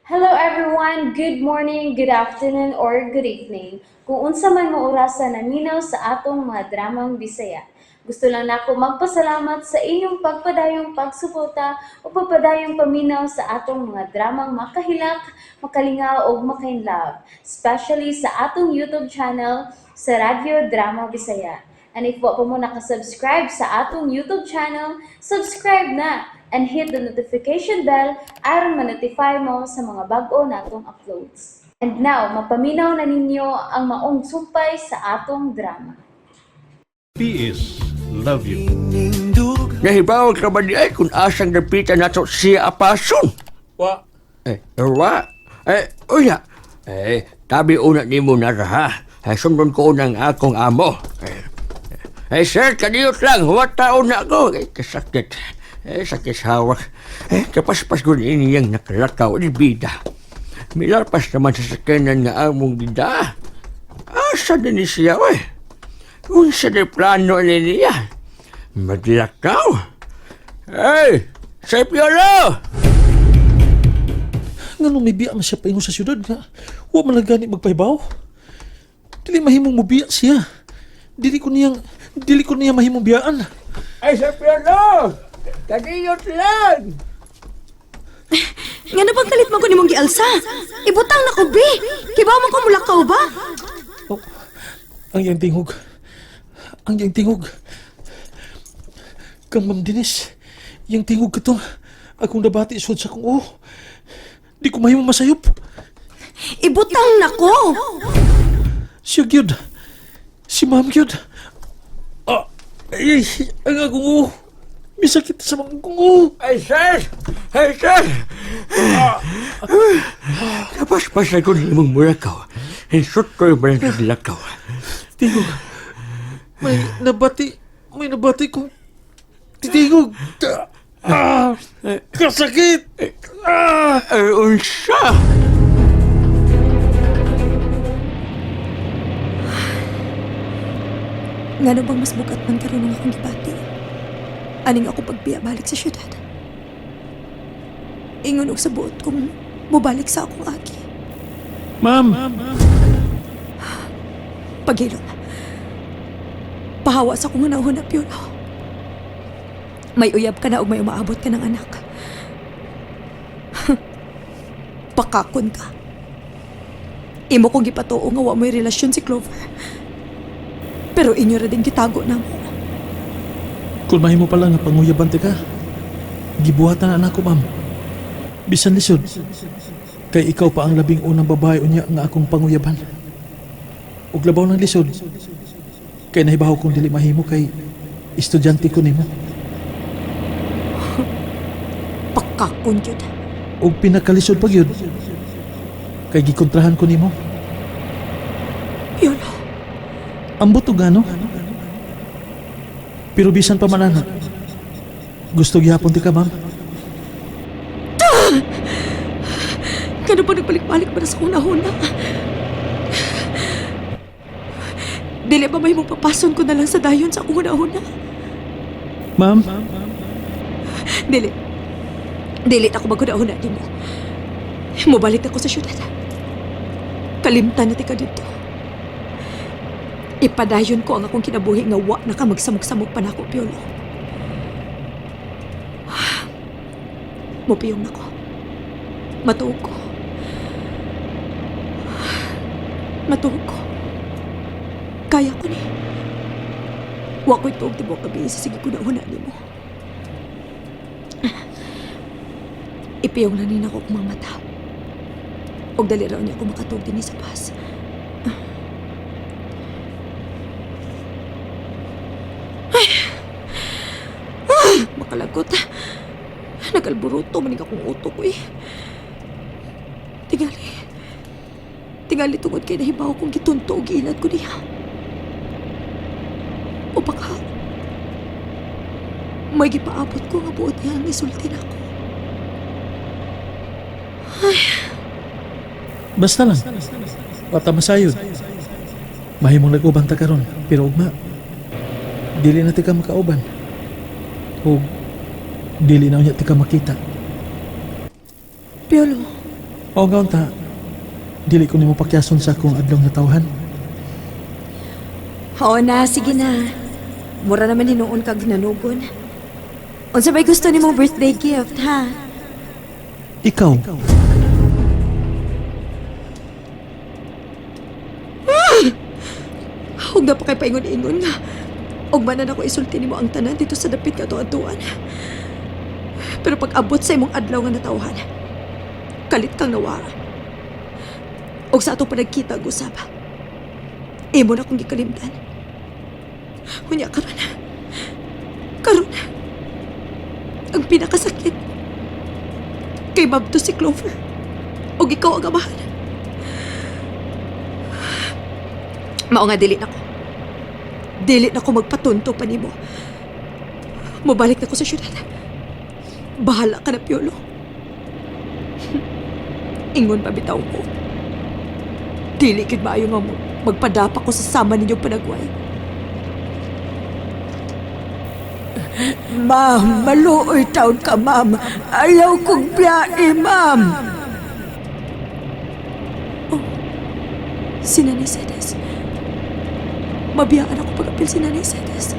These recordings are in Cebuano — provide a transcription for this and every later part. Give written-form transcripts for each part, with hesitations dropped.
Hello everyone! Good morning, good afternoon, or good evening. Kung unsa man mo orasa naminaw sa atong mga dramang Bisaya. Gusto lang nako magpasalamat sa inyong pagpadayong pagsuporta o pagpadayong paminaw sa atong mga dramang makahilak, makalingaw ug makainlove, especially sa atong YouTube channel sa Radyo Drama Bisaya. And if wa pa mo nakasubscribe sa atong YouTube channel, subscribe na and hit the notification bell aron ma-notify mo sa mga bag-o natong uploads. And now, mapaminaw na ninyo ang maong sumpay sa atong drama. PS love you. Nahibaw ka ba di ay kung asang dapitan nato siya apason? Wa. Eh, wa. Eh, uya. Eh, tabi una nimo na ra, ha. Eh, sundon ko unang akong amo. Eh, eh sir, kadiyot lang. Huwag taon na ako. Eh, kasakit. Eh, sakit sa hawak. Eh, kapaspas ko niyang nakalakaw ni bida. Milarpas naman sa sakyanan nga among gida. Asa din ni siya, eh? Unsa di plano ni niya? Maglakaw? Hey! Sa Piolo! Nganong may biya man siya paingon sa syudad nga. Wa man lang gani magpahibaw. Dili mahimong mobiya siya. Dili ko niya mahimong biyaan. Ay, sa Piolo! Kadiyot lang! Nga na bang kalit man ko nimong gialsa? Ibutang na ko, be! Kibaw man ko mulakaw ba? Oh, ang iyang tingog. Ang iyang tingog. Kang Ma'am Denise, iyang tingog katong akong nabati sud sa akong uo. Di ko mahimong masayop. Ibutang na ko! Siya gyud. Si Ma'am gyud. Ah, ay, ang akong uo. May sakit sa mga akong uo. Ay, sir! Ay, sir! Kapaspas na ko ni imong mulakaw. Insult ko yung barang naglakaw. Tingog. May nabati kong titingog. Ah, kasakit! Ah! Ay, unsa! Nga na bang mas bugat man karon ang akong gibati? Aning ako pagbiya balik sa syudad. Ingon og sa buot kong mobalik sa akong agi. Ma'am! Paghilom. Pahawa sa akong hunahuna, Piolo. May uyab ka na o may umaabot ka ng anak. Pakakon ka. Imo kong gipatuo nga wa mo'y relasyon si Clover. Pero inyo ra din gitago na mo. Kung mahimo pala nga panguyaban ti ka, gibuhatan na nako, ma'am. Bisan lisod, kay ikaw pa ang labing unang babae unya nga akong panguyaban. Ug labaw ng lisod, kay nahibaw kong dili mahimo kay estudyante ko nimo. Pakakon yun. Og pinakalisod pa gyud, kay gikontrahan ko nimo. Piolo, Ambot og ano? Pero bisan pa man ana, gusto gihapon ti ka, ma'am. kano ba nagbalik-balik ba na sa una-una? Dili ba may papason ko na lang sa dayon sa akong una-una? Ma'am, Dili. Dili ako maghuna-huna nimo. Mobalik ako sa syudad. Kalimtan na ti ka dito. Ipadayon ko ang akong kinabuhi nga wa na ka magsamok-samok pa nako, Piolo. Mupiyong nako. Matuog ko. Matuog ko. Kaya ko ni. Wa ko'y tuog tibuok gabi sa sige ko na huna nimo. Ipiyong lang ni nako akong mga mata. Og dali raw niya ako makatuog dinhi sa pas. Ay! Ah! Makalagot. Nagalburuto manig akong utok ko eh. Tingali. Tingali tungod kay nahibaw kong gitunto og giilad ko niya. O baka may gipaabot ko nga buot niya ang isulti nako. Basta lang. Wata masayod. Mahimong nag-uban ta karon, pero ugma. Dili na tika makauban. O dili na unya tika makita. Piolo. Mao nga unta, dili ko nimo pakyason sa akong adlong natawhan. Oo na, sige na. Mura naman hinuon kag nanugon. Unsa bay gusto nimong birthday gift, ha? Ikaw. Huwag na pa kay paingon-ingon nga. Og manan ako isulti nimo ang tanan dito sa dapit nga atuan. Pero pag abot sa imong adlaw nga natawhan, kalit kang nawa. Og sa atong panagkita gusab. Imo na akong gikalimtan. Unya karon. Karon. Ang pinakasakit kay Mabto si Clover. Og ikaw ang amahan. Mao nga dili na ko. Dili na ko magpatunto pa nimo. Mobalik na ko sa syudad. Bahala ka na, Piolo. Ingon pa bitaw ko. Dili gid maayo nga mo magpadapa ko sa sama ninyong panagway. Ma'am, maluoy taon ka, ma'am. Ayaw kong biyae, ma'am. Oh, si Nanay Sedes. Mabiyaan ako pag-apil si Nanay Sedes.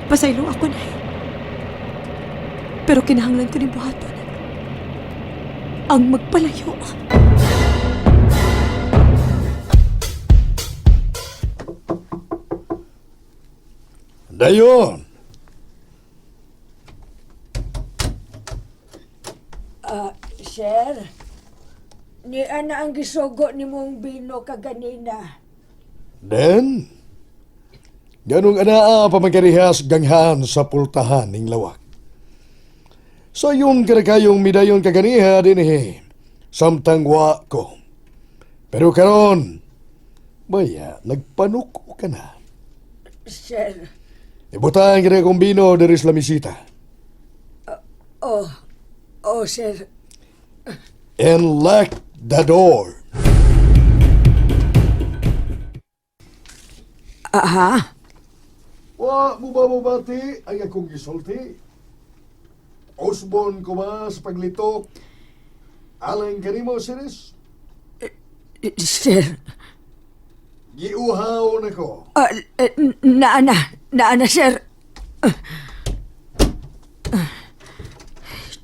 Pasaylo ako, Nay. Pero kinahanglan ko ni buhaton. Ang magpalayo. Dayon! Sir, ni ana ang gisugo ni mong bino kaganina. Then, ganong anaa pamagkarihas ganghaan sa pultahan ning lawak. Sa yun kayong midayon kaganiha dinhi, samtang wa ko. Pero karon, baya nagpanuko ka na. Sir, Ibutang ka na kong bino diri sa lamisita. oh, oh, sir. And lock the door. Aha, Wa mo ba mabati ang akong gisulti? Osbon ko ba sa paglitok? Alang kanimo, Siris? sir. Giuhaw na ko. Ah, eh, naana, naana, sir. Ah. Ah.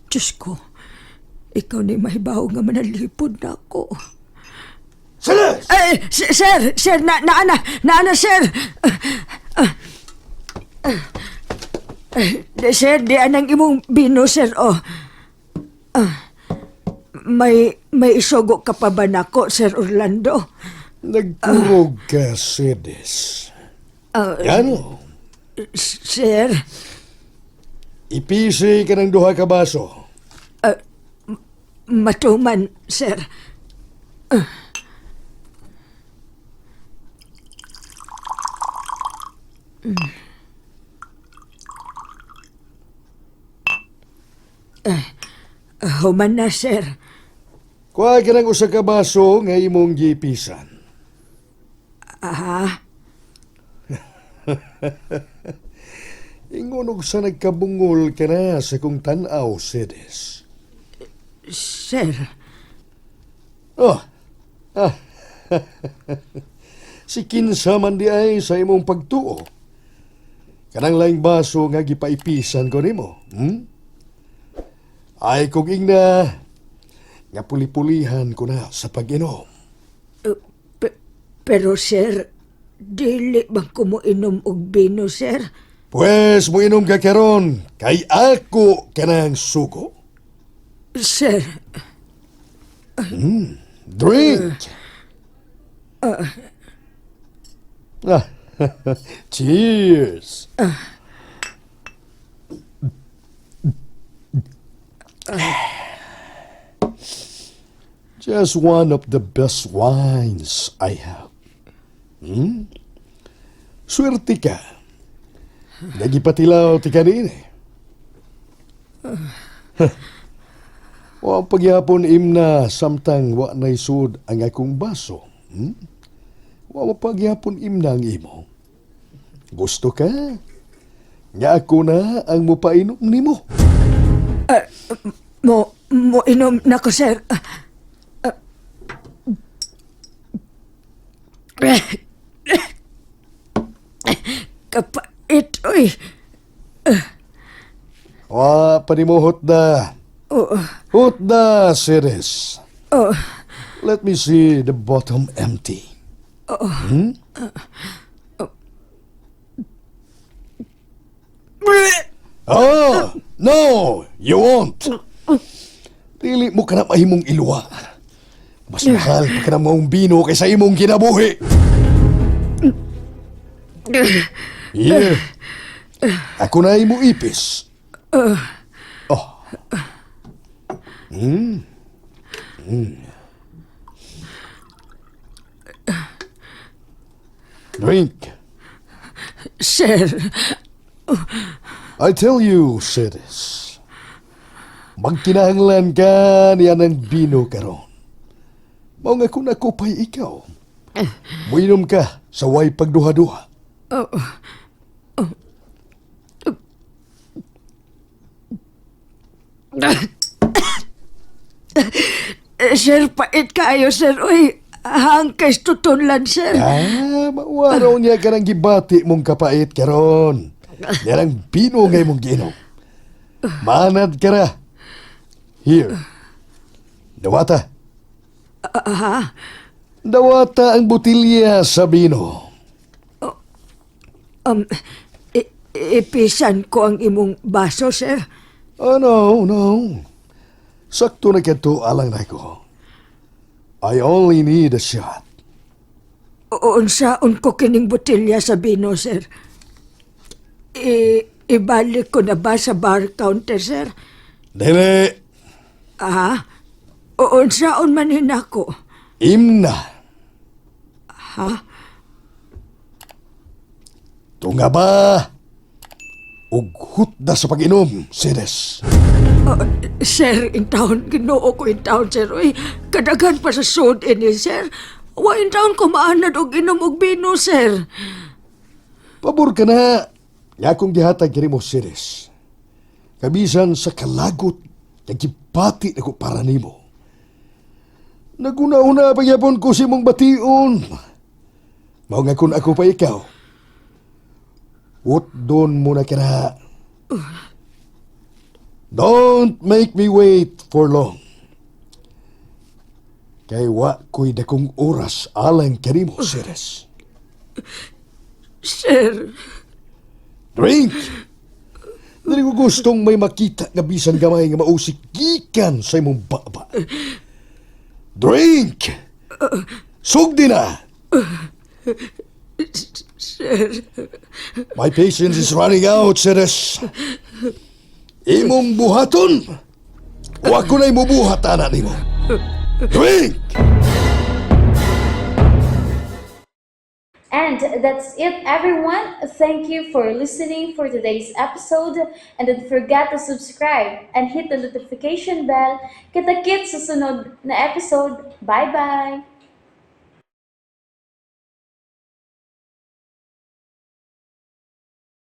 Diyos ko, ikaw ni mahibaw nga manalipod na ako. Siris! Ay, sir, sir, na, naana, naana, sir. Ah, ah, ah. Sir, di anang imong bino, sir, oh. Ah, may isugo ka pa ba nako, Sir Orlando? Nagkurog ka, Siris. Ah, Gano? sir, Ipisi ka ng duha ka baso. matuman, sir. Ah. Human na, sir. Kuha ka ng usa ka baso nga imong gipisan. Aha. Ingunog sa nagkabungol ka na sa kong tanaw, Siris. Sir, Oh. Ah. Si kinsa man di ay sa imong pagtuo. Kanang laing baso nga gipaipisan ko nimo. Ay kog ingna nga puli-pulihan ko na sa pag-inom. pero sir, dili ba ko mo inom og bino, sir? Pwes moinom ka karon kay ako kanang sugo. Sir, Drink. Ah. Cheers. Just one of the best wines I have. Swerte ka. Nagipatilaw ti kanina. Wa pagyapon imna samtang wa naisud ang akong baso. Wa pagyapon imna ang imo. Gusto ka? Nga ako na ang mupainom nimo. Mo inom na ko, sir. Kapait, oy. Wa pa nimo hutda. Oh, Hutda, Ceres. oh. Let me see the bottom empty. Hmm? Oh, no, you won't. Dili mo ka na mahimong iluwa. Mas mahal pa ka na maong bino kaysa imong kinabuhi. Here. Ako na imo ipis. Oh. Drink. Sir, I tell you, Ceres, magkinahanglan ka niya ng bino karon. Mao nga kung nakupay ikaw, muinom ka sa way pagduha-duha. Sir, pait kaayo, sir. Uy, hangkay tutunlan, sir. Ah, mawaraw niya ka ng gibati mong kapait karon. Yan ang bino ngay mong giinom. Manad ka ra. Here. Dawata. Ha? Dawata ang botilya sa bino. Ipisan ko ang imong baso, sir. Oh, no, no. Sakto na kadto alang na ko. I only need a shot. Unsaon ko kining botelya sa bino, sir? Ibalik ko na ba sa bar counter, sir? Dili, Ah, unsaon man hinako? imna. Ha? Tunga ba? Ug hutda sa pag-inom, Ceres. Oh, sir, in town, ginoo ko in town, sir. Uy, kadaghan pa sa sud ini, sir. Wa in town ko maanad og inom og bino, sir. Pabor ka na. Nga akong gihatag kini mo, Ceres. Kabisan sa kalagot, nagibati na ko para nimo. Naguna-una pagyapon ko si mong bation. Mao nga kun ako pa ikaw. Utdon mo na kina. Don't make me wait for long. Kay wa ko'y dakong oras alang kanimo, Ceres. Sir, Drink! Dili ko gustong may makita nga bisan gamay nga mausik gikan sa imong baba. Drink! Sugdi na! Sir. My patience is running out, Ceres. Imong buhaton! O ako na'y mubuhat, ana nimo. Drink! And that's it, everyone. Thank you for listening for today's episode. And don't forget to subscribe and hit the notification bell. Kita-kits sa sunod na episode. Bye-bye!